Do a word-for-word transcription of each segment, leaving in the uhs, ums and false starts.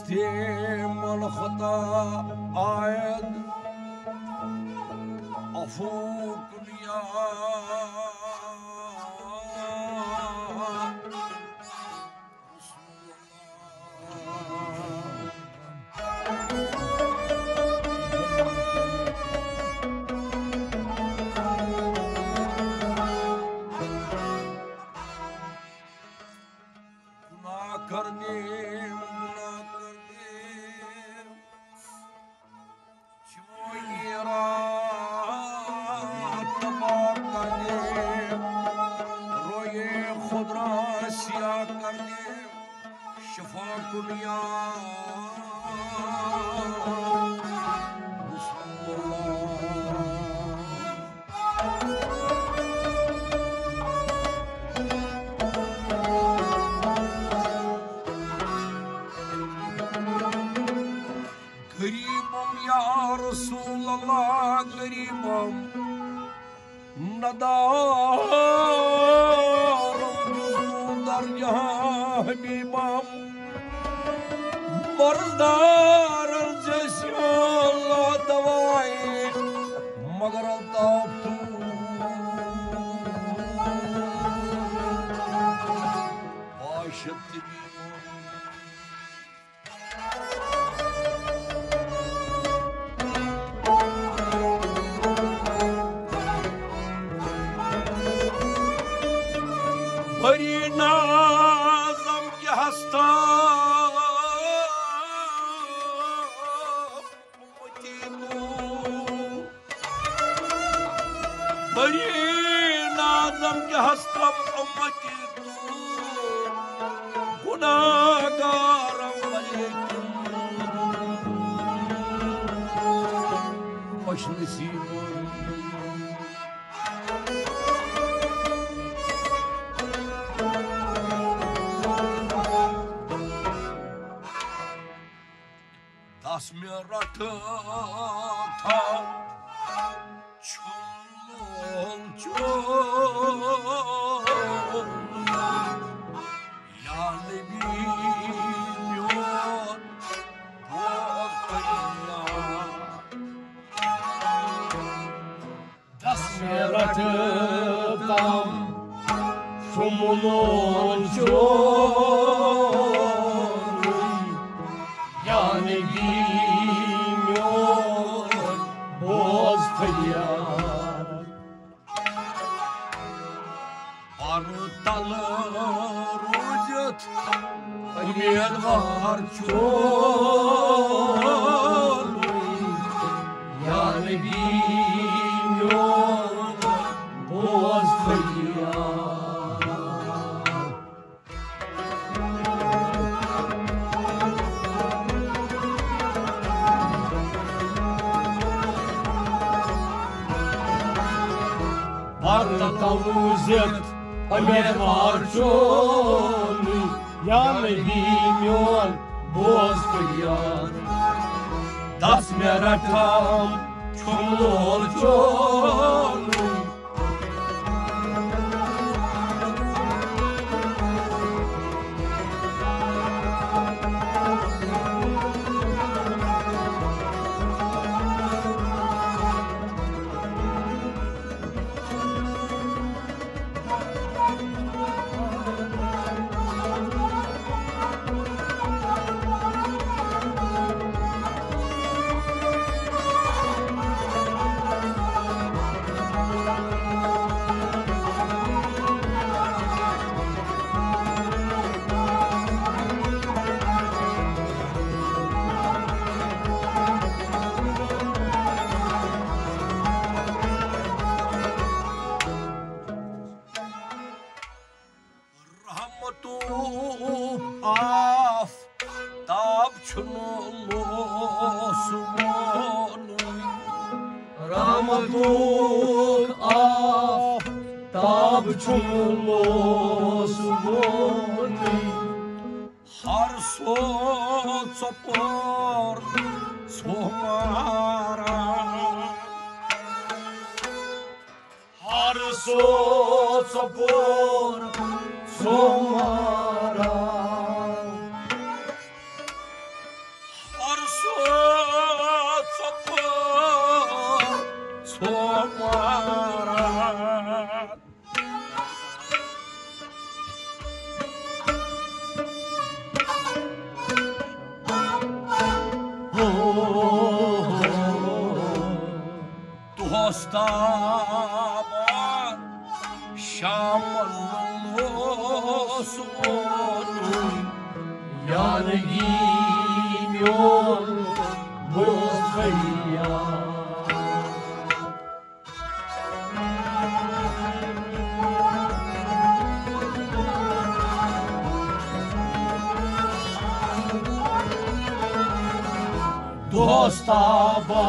تیمن خطا آید عفو کن یا رسول اللہ۔ گناہ کردیم، گناہ کردیم، چون ایراد تباہ کردیم، روی خود را سیاه کردیم، شفا کن یا رسول اللہ۔ غریبم یا رسول اللہ، غریبم، ندارم جز تو در جہاں حبیبم، مرضدارم جیسے اللہ دوائی، مگر الطاف تو باشد طبیبم۔ بری نازم کہ ہستم امتی تو، بری نازم کہ ہستم امتی تو، گناہگارم ولیکن خوش نصیبم۔ دس مےٚ رٹہٕ تھاو چھُم لول چون، یا نبی میون، بوز فریاد۔ دس مےٚ رٹہٕ تام چھُم لول چون، یا نبی میون، بوز فریاد۔ پرٕ تلہٕ روٗزِتھ امیدوار چون، یا نبی میون، بوز فریاد۔ پرٕ تلہٕ روٗزِتھ امیدوار چون، یا نبی میون، بوز فریاد۔ دس مےٚ رٹہٕ تام چھُم لول چون۔ رحمتُک آفتاب چھُنہٕ لوسمُت۔ رحمتُک آفتاب چھُنہٕ لوسمُت۔ ہر سوز ژۄپور ژھوٚہ ماران۔ ہر سوز ژۄپور ژھوٚہ ماران۔ سومارا۔ دوستابا، شام لوس وونُن، یا نبی میون، بوز فریاد۔ دوستابا،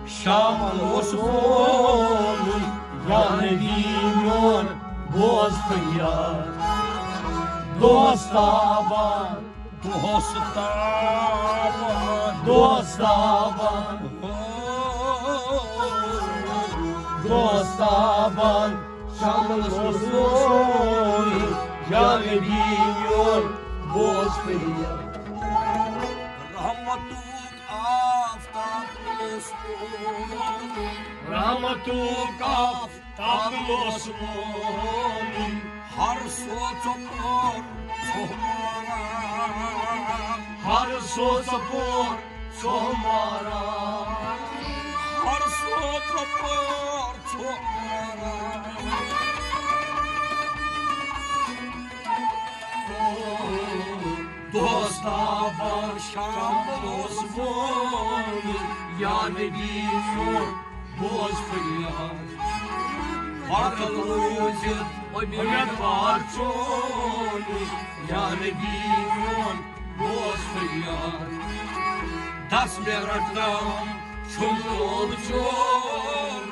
شام لوس وونُن، یا نبی میون، بوز فریاد۔ دوستابا، دوستابا، دوستابا، دوستابا، شام لوس وونُن، یا نبی میون، بوز فریاد۔ رحمتُک آفتاب اوس وونُن۔ رحمتُک آفتاب اوس وونُن۔ ہر سوژ پور ژھوٚہ ماران۔ ہر سوژ پور ژھوٚہ ماران۔ ہر سوژ پور ژھوٚہ ماران۔ دوستابا، شام لوس وونُن، یا نبی میون، بوز فریاد۔ پتہٕ روٗزِتھ اُمیدوار چون، یا نبی میون، بوز فریاد۔ دس منٹ تام چھُم لوگ چون۔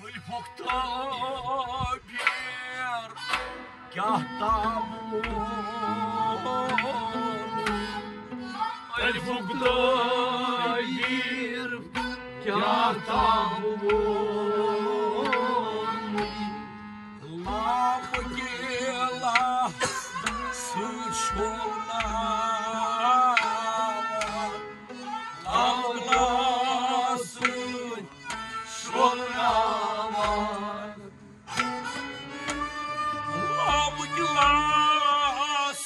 الفُک تعبیر کیٛاہ تام ووٚن۔ الفُک تعبیر کیٛاہ تام ووٚن۔ لام گِلاس سۭتۍ شوٗبناوان۔ لام گِلاس سۭتۍ شوٗبناوان۔ لام گِلاس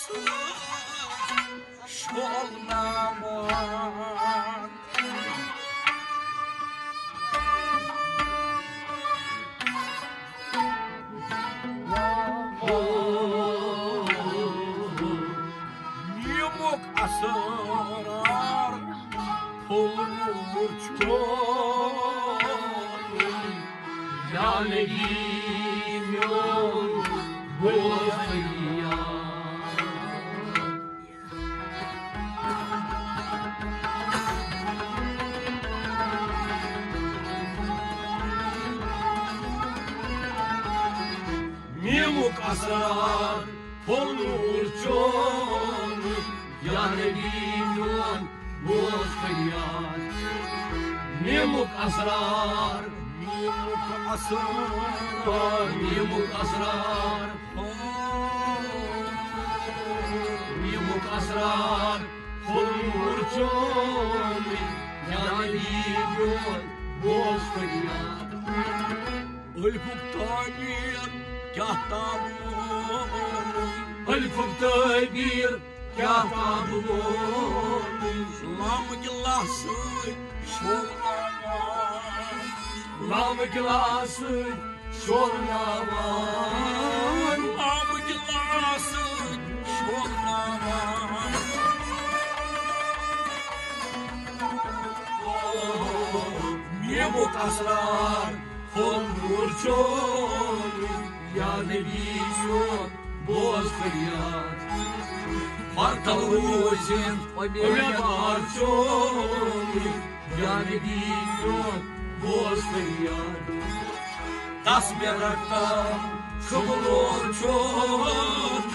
شوٗبناوان۔ نیٖمُک اسرار پھوٚلمُت چھُ۔ یا نبی میون، بوز فریاد۔ نیٖمُک اسرار پھوٚل نوٗر چون، یا نبی میون، بوز فریاد۔ نیٖمُک اسرار، نیٖمُک اسرار، نیٖمُک اسرار، نیٖمُک اسرار، پھوٚل نوٗر چون، یا نبی میون، بوز فریاد۔ الفُک تعبیر کیٛاہ تام ووٚن۔ الفُک تعبیر کیٛاہ تام ووٚن۔ لام گِلاس سۭتۍ شوٗبناوان۔ لام گِلاس سۭتۍ شوٗبناوان۔ لام گِلاس سۭتۍ شوٗبناوان۔ اَسرار، پھوٚل نوٗر چون، یا نبی میون، بوز فریاد۔ برتل روٗزِتھ اُمیدوار چون، یا نبی میون، بوز فریاد۔ دس مےٚ رقم شُملور چون۔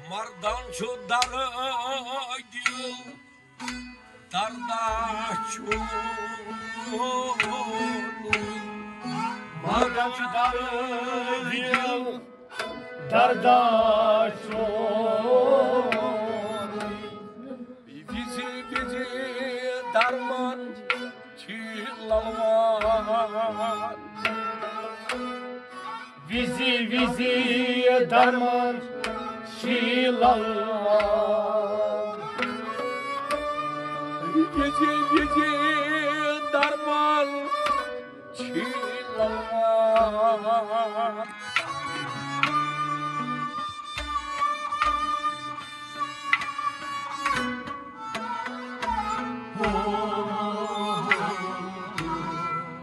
مردان چھُ درد دِل، دردا چھُ۔ مردان چھُ درد دِل، دردا چھُ۔ وِزِ وِزِ درمان چھی للوان۔ وِزِ وِزِ درمان چھی للوان۔ وِزِ وِزِ درمان چھی للوان۔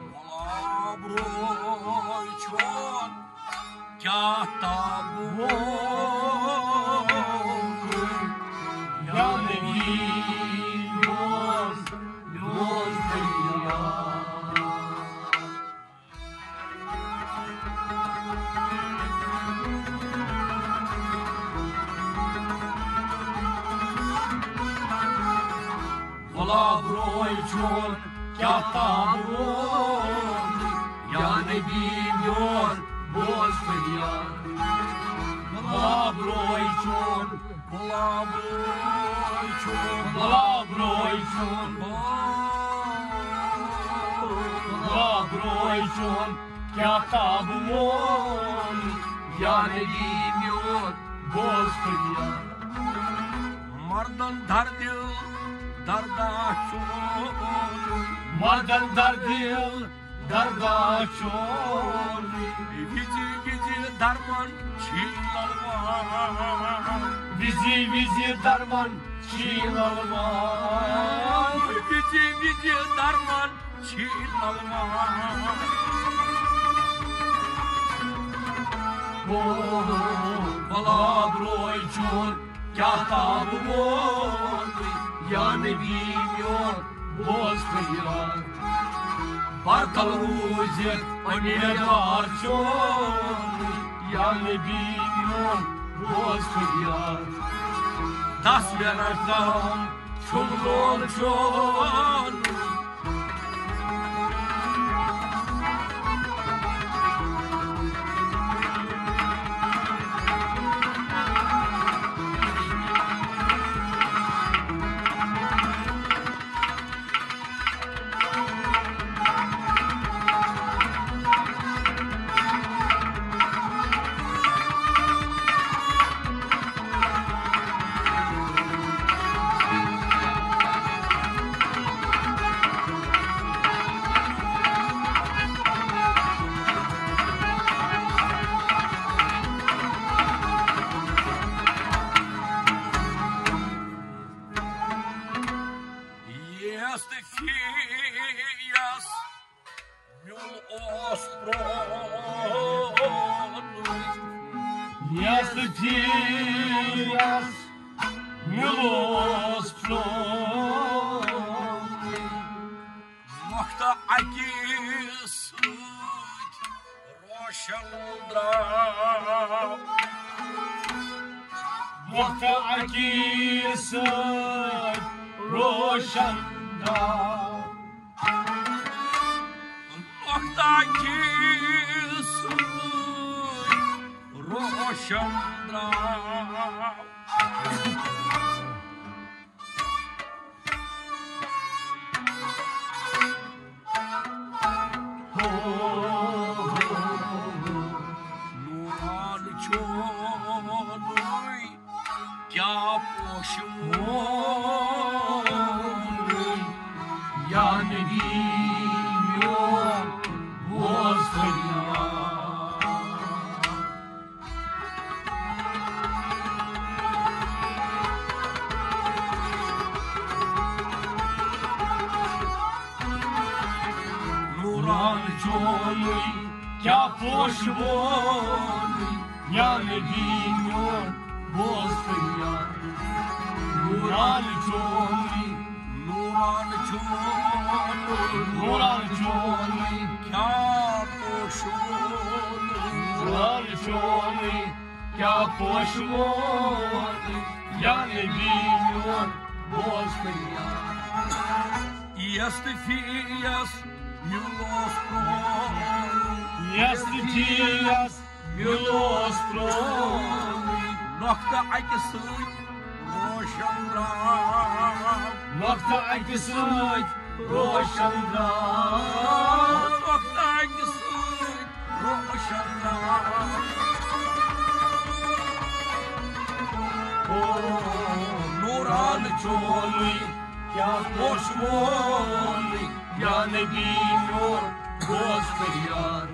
گۄلاب روے چھُن کیٛاہ تاب ووٚن۔ یا نبی میون، میون فریاد۔ گۄلاب روے چون کیٛاہ تاب ووٚن، یا نبی میون بوز فریاد۔ گۄلاب روے چون، گۄلاب روے چون، گۄلاب روے چون، گۄلاب روے چون کیٛاہ تاب ووٚن، یا نبی میون بوز فریاد۔ مردن دردِ دردا چون، مردن دردِ دردا چون۔ وِزِ وِزِ درمان چھی للوان۔ وِزِ وِزِ درمان چھی للوان۔ وِزِ وِزِ درمان چھی للوان۔ گۄلاب روے چون کیٛاہ تاب ووٚن، یا نبی میون بوز فریاد۔ برتل روٗزِتھ اُمیدوار چون، یا نبی میون بوز فریاد۔ دس مےٚ رقم شُملور چون۔ یس تہٕ فیس میول اوس پرٛون۔ یس تہٕ فیس میول اوس پرٛون۔ وقتہٕ اَکی سۭتۍ روشن درٛاو۔ وقت اکی سۭتۍ روشن درٛاو۔ وقت اکی سۭتۍ روشن درٛاو۔ نوران چونُے کیٛاہ پوشہٕ وونُے، یا نبی میون بوز فریاد۔ نوران چونُے کیٛاہ پوشہٕ وونُے، یا نبی میون بوز فریاد۔ نوران چونُے، نوران چونُے، نوران چونُے کیٛاہ پوشہٕ وونُے، نوران چونُے کیٛاہ پوشہٕ وونُے، یا نبی میون بوز فریاد۔ یس تہٕ فیس میون اوس پرون، یس تہٕ فیس میون اوس پرون۔ نۄقطہٕ اکہِ سۭتۍ روشن درٛاو، نۄقطہٕ اکہِ سۭتۍ روشن درٛاو، نۄقطہٕ اکہِ سۭتۍ روشن درٛاو۔ او نوران چونُے کیٛاہ پوشہٕ وونُے، یا نبی میون بوز فریاد۔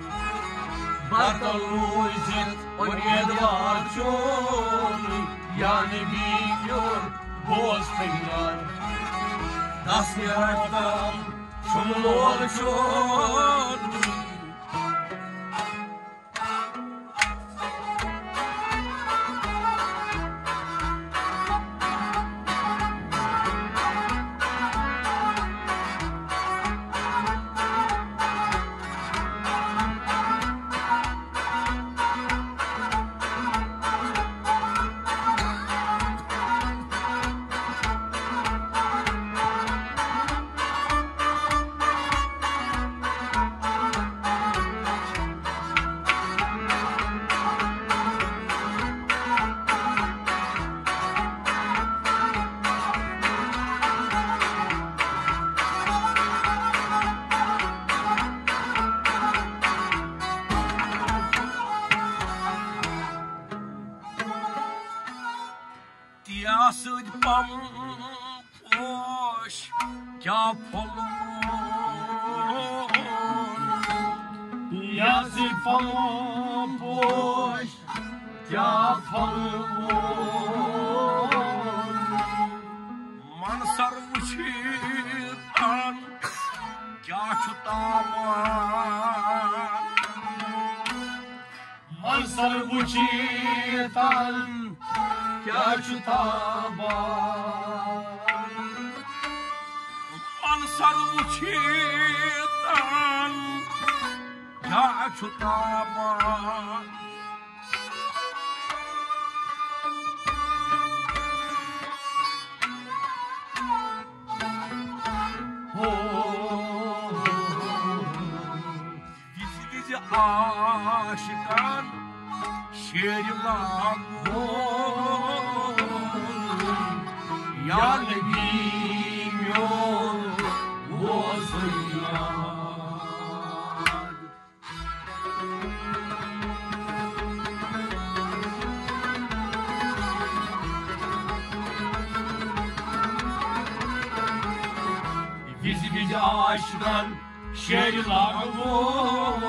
بردل روٗزِتھ اُمیدوار چونُے، یا نبی میون بوز فریاد۔ دس منٹ تام چھُم لول چونُے۔ تِیا سۭتۍ پم پوش کیٛاہ پھۄلوُن، تِیا سۭتۍ پم پوش کیٛاہ پھۄلوُن۔ منظر وٕچھِتھ کیٛاہ چھُ تاوان۔ منظر وٕچھِتھ کیٛاہ چھُ تاوان۔ منظر وٕچھِتھ کیٛاہ چھُ تاوان۔ ہو۔ وِزِ وِزِ عاشقن شیرِ لاگُن، یا نبی میون بوز فریاد۔ وِزِ وِزِ عاشقن شیرِ لاگُن،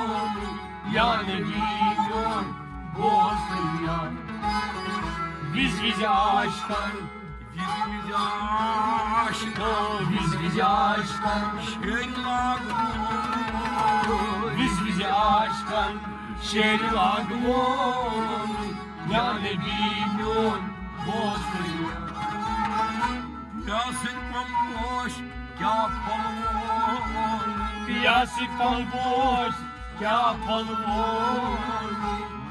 یا نبی میون بوز فریاد۔ وِزِ وِزِ عاشقن، وِزِ وِزِ عاشقن، وِزِ وِزِ عاشقن شیرِ لاگُن، وِزِ وِزِ عاشقن شیرِ لاگُن، یا نبی میون بوز فریاد۔ یا سۭتۍ پم پوش کیٛاہ پھۄلوُن، یا سۭتۍ پم پوش کیٛاہ پھۄلوُن۔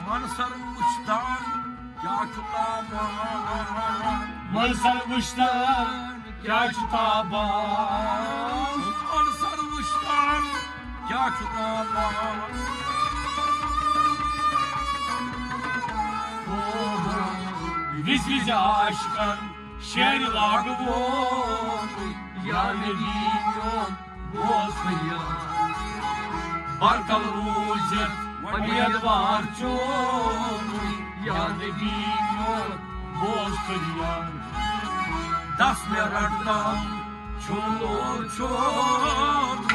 منظر وٕچھتن کیٛاہ چھُ تاپان؟ مَن سَر وٕچھتَن کیٛاہ چھُ تاپان؟ مَن سَر وٕچھتَن کیٛاہ چھُ تاپان؟ وِزِ وِزِ عاشقَن شعرِ لاگووُن، یا نبی میون بوز فریاد۔ برتل روٗزِتھ اُمیدوار چون، یا نبی میون بوز فریاد۔ دس مےٚ رٹناو چھُم لول چون۔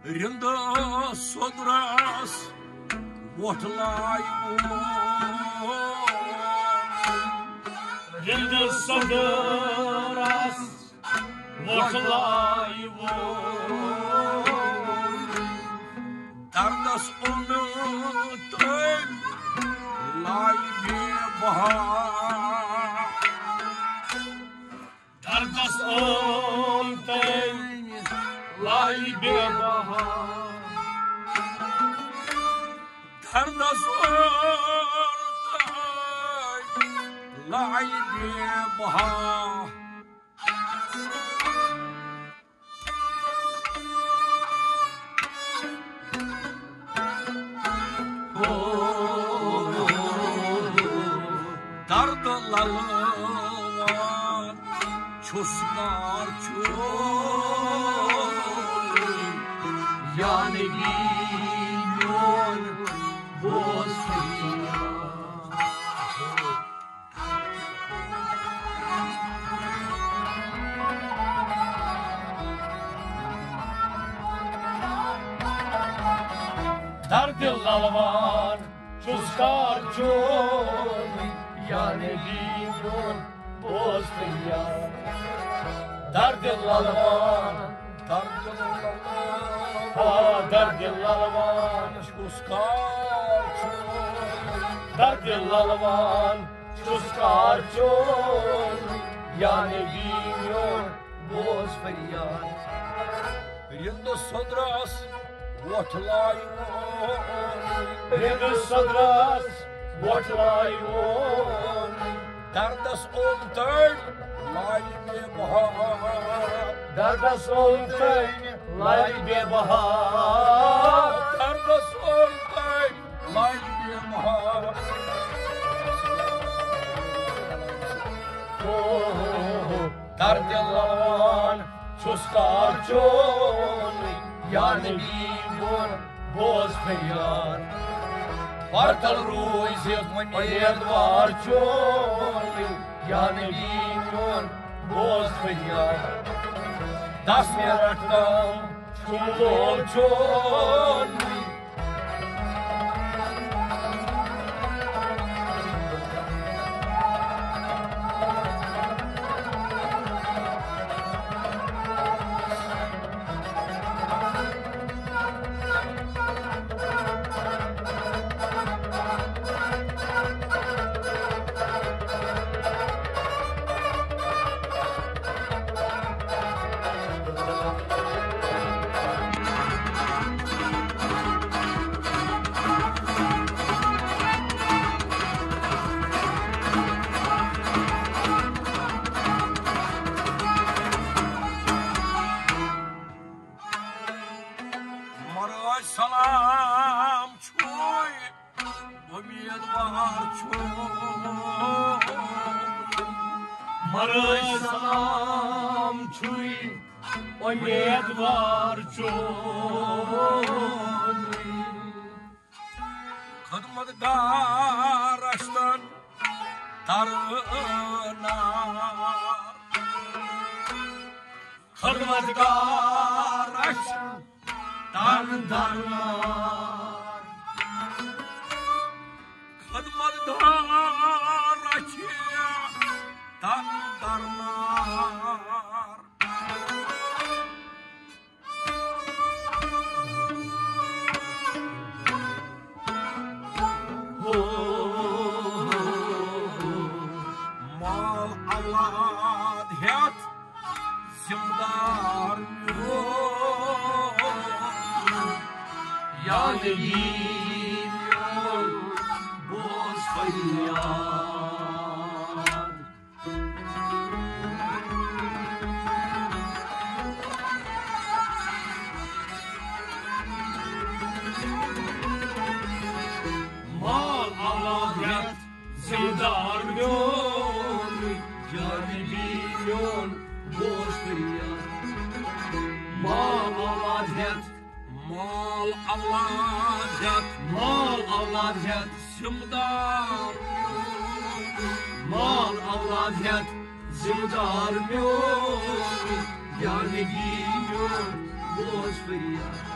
رِنٛدٕ سوٚدرَس وۄٹھ لایہِ وول۔ رِنٛدٕ سوٚدرَس وۄٹھ لایہِ وول۔ دردس اوٚن تٔمۍ لایہِ بے بہا۔ دردس اوٚن تٔمۍ لایہِ بے بہا۔ دردس اوٚن تٔمۍ لایہِ بے بہا۔ درد للوان چھُس کار چون، یا نبی میون بوز فریاد۔ درد للوان چھُس کار چون، یا نبی میون بوز فریاد۔ درد للوان، درد للوان، آ، درد للوان چھُس کار چون۔ درد للوان چھُس کار چون، یا نبی میون بوز فریاد۔ رِنٛدٕ سوٚدرَس وۄٹھ لایہِ وول۔ رِنٛدٕ سوٚدرَس وۄٹھ لایہِ وول۔ دردس اوٚن تٔمۍ لایہِ بے بہا۔ دردس اوٚن تٔمۍ لایہِ بے بہا۔ دردس اوٚن تٔمۍ لایہِ بے بہا۔ او، درد للوان چھُس کار چون، یا نبی میون بوز فریاد۔ برتل روٗزِتھ اُمیدوار چون، یا نبی میون بوز فریاد۔ دس مےٚ رٹناو چھُم لول چون۔ مرٲج سلام چھُے اُمیدوار چھُ۔ مرٲج سلام چھُے اُمیدوار چھُ۔ خدمت گار رشتن ترنار۔ خدمتگار اچھ تن درنار۔ خدمتگار اچھ تن درنار۔ مال اولاد ہیتھ ذمہٕ دار میون، یا نبی میون، بوز فریاد۔ مال اولاد ہیتھ ذمہٕ دار میون، یا نبی میون، بوز فریاد۔ مال اولاد ہیتھ، مال اولاد ہیتھ، مال اولاد ہیتھ ذمہٕ دار، مال اولاد ہیتھ ذمہٕ دار میون، یا نبی میون، بوز فریاد۔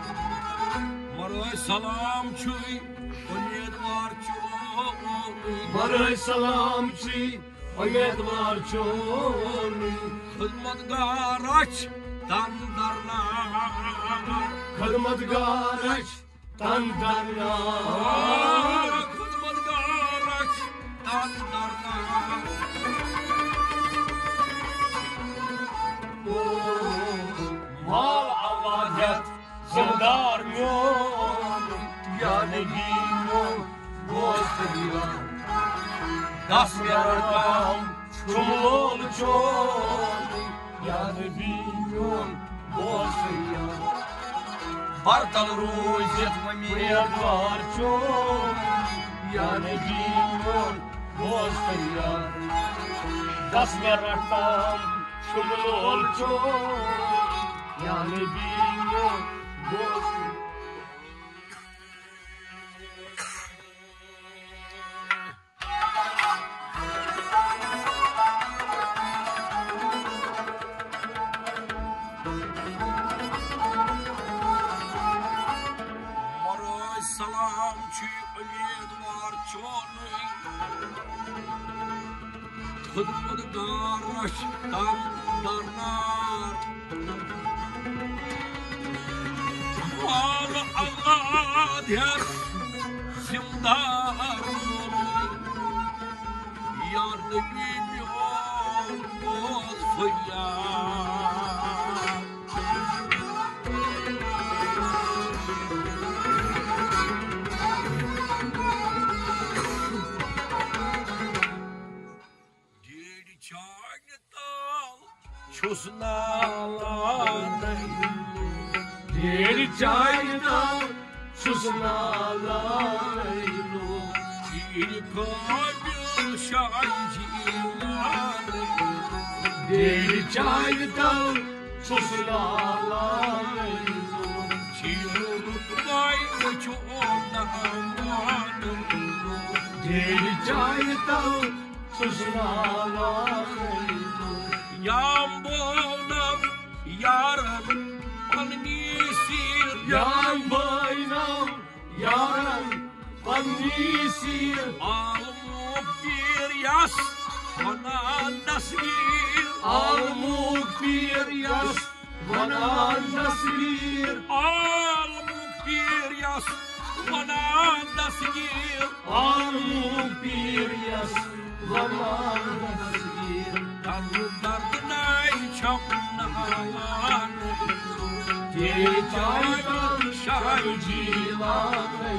ورٲے سلام چھُے امیدوار چون، ورٲے سلام چھُے امیدوار چون۔ خدمتگار اچھ تن درنار۔ خدمتگار اچھ تن درنار۔ خدمتگار اچھ تن درنار۔ مال اولاد ہیتھ ذمہٕ دار میون، یا نبی میون، بوز فریاد۔ دس مےٚ رقم چھُم لول چون، یا نبی میون، بوز فریاد۔ برتل روٗزِتھ وۄنۍ امیدوار چون، یا نبی میون، بوز فریاد۔ دس مےٚ رقم چھُم لول چون، یا نبی میون، بوز فریاد۔ ورٲے سلام چھُ امیدوار چونُے۔ خدمتگار رچھ تن درنار۔ مال اولاد ہیتھ ذمہٕ دار۔ یا نبی میون بوز فریاد۔ ڈیڈِ چانہِ تل چھُس نالان۔ ڈیڈِ چانہِ تل چھُس نالان۔ ڈیڈِ قابل شاہ جیلان۔ ڈیڈِ چانہِ تل چھُس نالان۔ چیرُک ماے چھُ نالان۔ ڈیڈِ چانہِ تل چھُس نالان۔ یام بونم یارن پننی سیر۔ یام بونم یارن پننی سیر۔ عالمُک پیر یس ونان دستگیر۔ عالمُک پیر یس ونان دستگیر۔ عالمُک پیر یس ونان دستگیر۔ عالمُک پیر یس ونان دستگیر۔ درد درد ناے چھم نالان۔ تیرِ چایہِ تل شاہ جیلان۔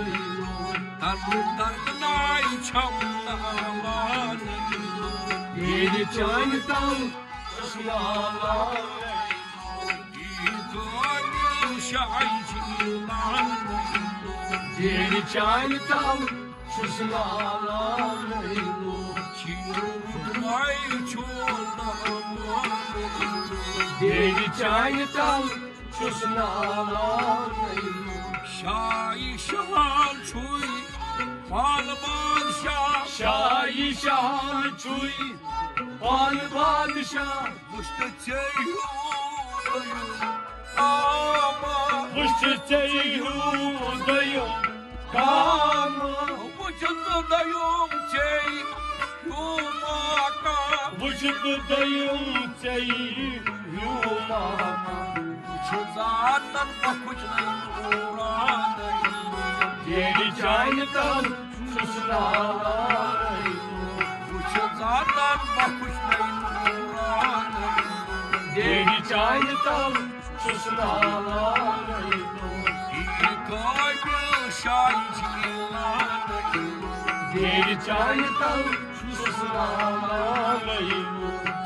درد درد ناے چھم نالان۔ تیرِ چایہِ تل چھُس نالان۔ ڈیڈِ قابل شاہ جیلان۔ ڈیڈِ چانہِ تل چھُس نالان۔ چیرُک ماے چھُ نالان۔ ڈیڈِ چانہِ تل چھُس نالان۔ شاہ شاہ چھُے پان بادشاہ، شاہی شاہان چھُے پان بادشاہ۔ وٕچھ تہٕ ژےٚ ہیوٗ دوٚیُم کاما۔ وٕچھ تہٕ ژےٚ ہیوٗ دوٚیُم کاما۔ وٕچھ تہٕ دوٚیُم ژےٚ ہیوٗ ماتا۔ وٕچھ تہٕ دوٚیُم ژےٚ ہیوٗ ماما۔ وٕچھ ذاتن بۄکھُچ نٔے نوٗرانٕے۔ بیرِ چانہِ تل چھُس نالانٕے۔ وٕچھ ذاتن بۄکھُچ نٔے نوٗرانٕے۔ بیرِ چانہِ تل چھُس نالانٕے۔ یہِ کٲمِل شاہی چھِ اعلانٕے۔ بیرِ چانہِ تل چھُس نالانٕے۔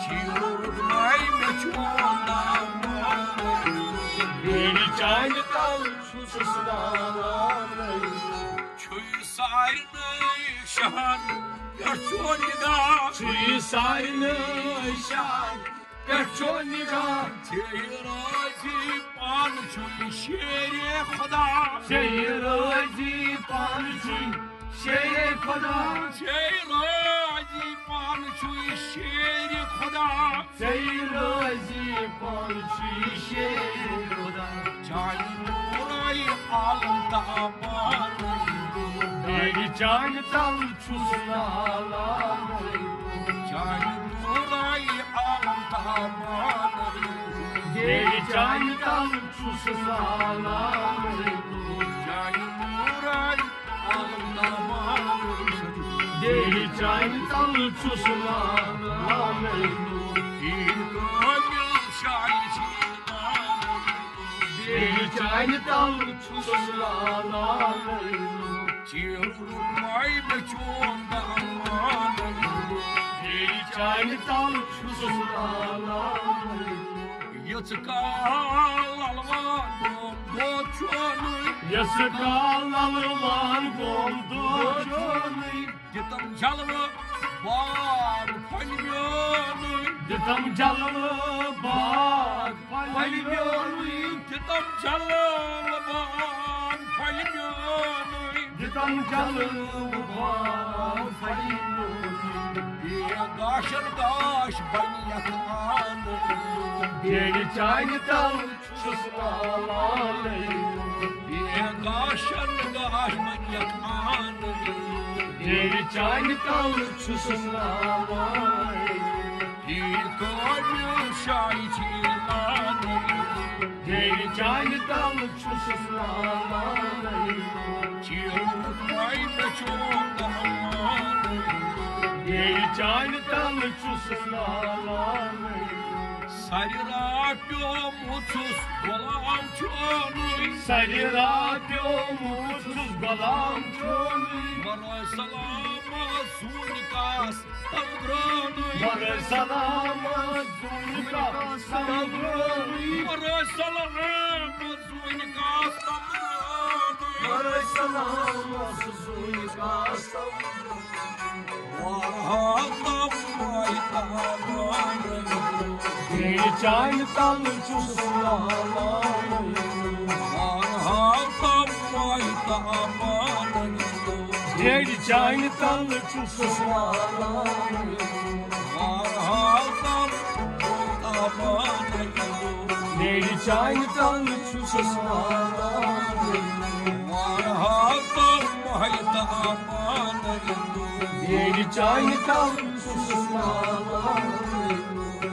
چھِو روٚٹمَے مےٚ چون دامانٕے۔ بیرِ چانہِ تل چھُس نالانٕے۔ چھُے سارنٕے شاہن پٮ۪ٹھ چون نگاہ۔ چھُے سارنٕے شاہن پٮ۪ٹھ چون نگاہ۔ ژے رٲضی پانہٕ چھُے شیرِ خۄدا۔ ژے رٲضی پانہٕ چھُے شیرِ خۄدا۔ ژے رٲضی پانہٕ چھُے شیرِ خۄدا۔ ژے رٲضی پانہٕ چھُے شیرِ خۄدا۔ چانہِ نوٗرے عالم تابان۔ بیرِ چانہِ تل چھُس نالانٕے۔ چانہِ نوٗرے عالم تابان۔ بیرِ چانہِ تل چھُس نالانٕے۔ چانہِ نوٗرے عالم تابان۔ بیرِ چانہِ تل چھُس نالانٕے۔ یہِ کٲمِل شاہی چھِ نالانٕے۔ بیرِ چانہِ تل چھُس نالانٕے۔ چیٖر روٚٹمَے مےٚ چون دامانٕے۔ بیرِ چانہِ تل چھُس نالانٕے۔ یٔژ کال للوان گوم دود چونُے۔ یٔژ کال للوان گوم دود چونُے۔ دِتم جلوہٕ باغ پھلہِ میونُے۔ دِتم جلوہٕ باغ پھلہِ میونُے۔ دِتم جلوہٕ باغ پھلہِ میونُے۔ دِتم جلوہٕ باغ پھلہِ میونُے۔ بے گاشن گاش بنہِ یتھ آنگنس۔ بیرِ چانہِ تل چھُس نالانٕے۔ بے گاشن گاش بنہِ یتھ آنگنس۔ بیرِ چانہِ تل چھُس نالانٕے۔ یہِ کٲمِل شاہی چھِ نالانٕے۔ بیرِ چانہِ تل چھُس نالانٕے۔ چیٖر روٚٹمَے مےٚ چون دامانٕے۔ بیرِ چانہِ تل چھُس نالانٕے۔ سرِ راتھ پیومُت چھُس غلام چونُے۔ سرِ راتھ پیومُت چھُس غلام چونُے۔ ورٲے سلامت زوٗنہِ کاس تمبرانٕے۔ ورٲے سلامت زوٗنہِ کاس تمبرانٕے۔ ورٲے سلامت زوٗنہِ کاس تمبرانٕے۔ ورٲے سلامت زوٗنہِ کاس تمبرانٕے۔ وارہا تمے تمبرانٕے۔ بیرِ چانہِ تل چھُس نالانٕے۔ وارہا تمے تمبرانٕے۔ بیرِ چانہِ تل چھُس نالانٕے۔ وارہا تمے تمبرانٕے۔ بیرِ چانہِ تل چھُس نالانٕے۔ وارہا تمے تمبرانٕے۔ بیرِ چانہِ تل چھُس نالانٕے۔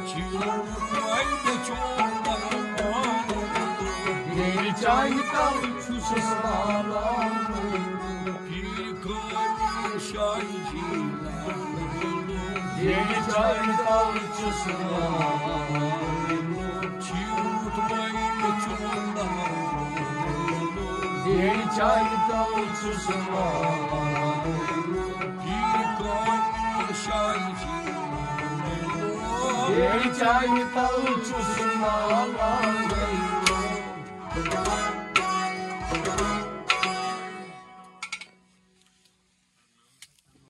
چیٖر روٚٹمَے مےٚ چون دامانٕے۔ بیرِ چانہِ تل چھُس نالانٕے۔ یہِ کٲمِل شاہی چھِ نالانٕے۔ بیرِ چانہِ تل چھُس نالانٕے۔ چیٖر روٚٹمَے مےٚ چون دامانٕے۔ بیرِ چانہِ تل چھُس نالانٕے۔ یہِ کٲمِل شاہی چھِ نالانٕے۔ بیرِ چانہِ تل چھُس نالانٕے۔